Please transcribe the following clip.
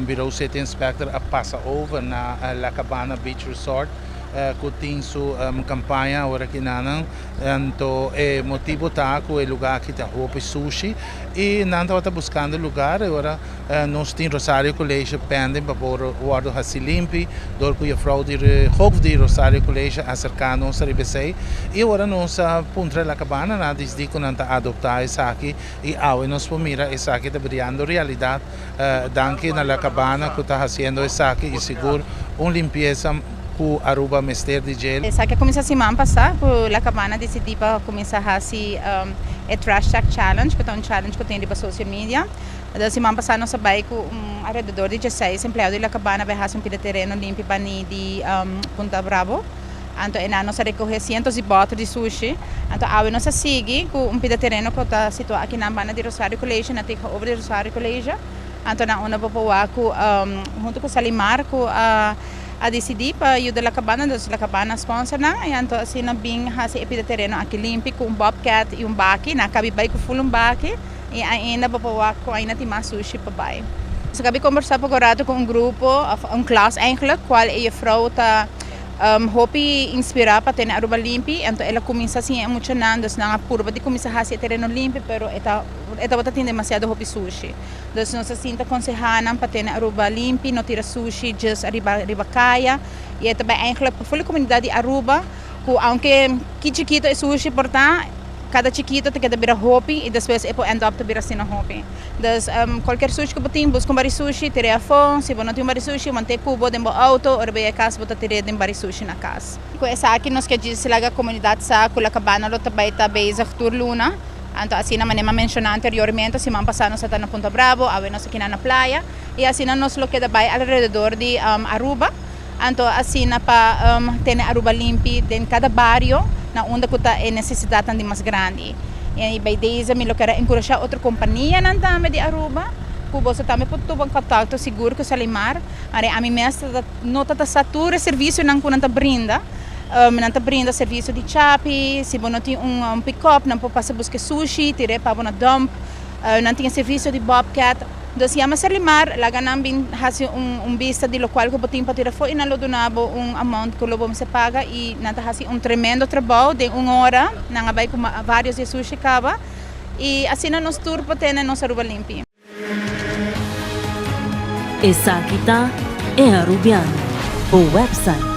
Bureau City Inspector a pasa over na La Cabana Beach Resort cu tin su campaña awor aki nanan. Anto e motibo ta cu e lugar aki ta hopi sushi y nan tabata buscando lugar y ora nos tin Rosario College pending pa por wordo haci limpi door cu juffrouw di hoofd di Rosario College a acerca nos ariba esey y ora nos a puntra La Cabana nan a dicidi cu nan ta adopta esaki y awe nos por mira esaki ta briando realidad. Danki na La Cabana cu ta haciendo esaki y sigur un limpieza cu Aruba mester di djel. Esaki a cuminsa siman pasa cu La Cabana dicidi pa cuminsa haci e Trash Tag Challenge cu ta un challenge cu tin riba social media. Entonces siman pasa nos a bay cu un alrededor di dieseis empleado di La Cabana bay haci un pida tereno limpi bani di Punta Bravo. Anto e nan nos a recoge cientos di boter di sushi. Anto awe nos a sigui cu un pida tereno cu ta situa aki nan banda di Rosario College, na tegenover di Rosario College. Anto nan unda bo por wak cu hunto cu Salimar cu a a dicidi pa yuda La Cabana, dus La Cabana sponsor nan y anto asina bin haci e pida tereno aki limpi cu un bobcat y un baki. Nan a cabi bay cu full un baki y ainda bo por wak cu ainda tin mas sushi pa bay. Nos a cabi combersa poco rato cu un grupo of un klas eigenlijk cual e juffrouw ta Hopi inspirá pa tene Aruba limpi, anto el a kuminsá siña e muchanan, dus nan a purba di kuminsá hasi e tereno limpi, pero e ta e tabata tin demasiado hopi sushi. Dus nos a sinta konsehá nan pa tene Aruba limpi, no tira sushi djis ariba riba kaya, i e ta bai eigenlijk pa ful e komunidat di Aruba ku aunke ki chikito e sushi por ta, Kada chikito ta keda bira hopi y despues e por end up ta bira asina hopi. Dus cualkier sushi cu bo tin, busca un bari sushi, tir'e afo. Si bo no tin un bari sushi, mant'e cu bo den bo auto, ora bo yega cas bo ta tir'e den bari sushi na cas. Cu esaki nos ke djis laga comunidad sa cu La Cabana lo ta bay ta bezig tur luna. Anto asina manera mi a menciona anteriormente, siman pasa nos a ta na Punta Bravo, awe nos a kina na playa y asina nos lo keda bay alrededor di Aruba. Anto asina pa tene Aruba limpi den kada bario na unda ku ta e nesesidatnan di mas grandi. I by deze mi lo ker a enkurashá otro kompanianan tambe di Aruba ku boso tambe por tuma kontakto sigur ku Salimar. Mare ami mes ta no ta ta sa tur e servisionan ku nan ta brinda. Nan ta brinda servisio di chapi, si bo no tin un pikòp nan por pasa buska e sushi, tir'é pa bo na dòmp. Nan tin e servisio di bobcat. Dus yama Serlimar, laga nan bin hasi un bista di locual cu bo tin pa tira afo y nan lo duna bo un amount cu lo bo mester paga y nan ta hasi un tremendo trabou den un ora, nan a bay cu varios di e sushi caba y asina nos tur por tene nos Aruba limpi. Esaki ta E Arubiano, bo website.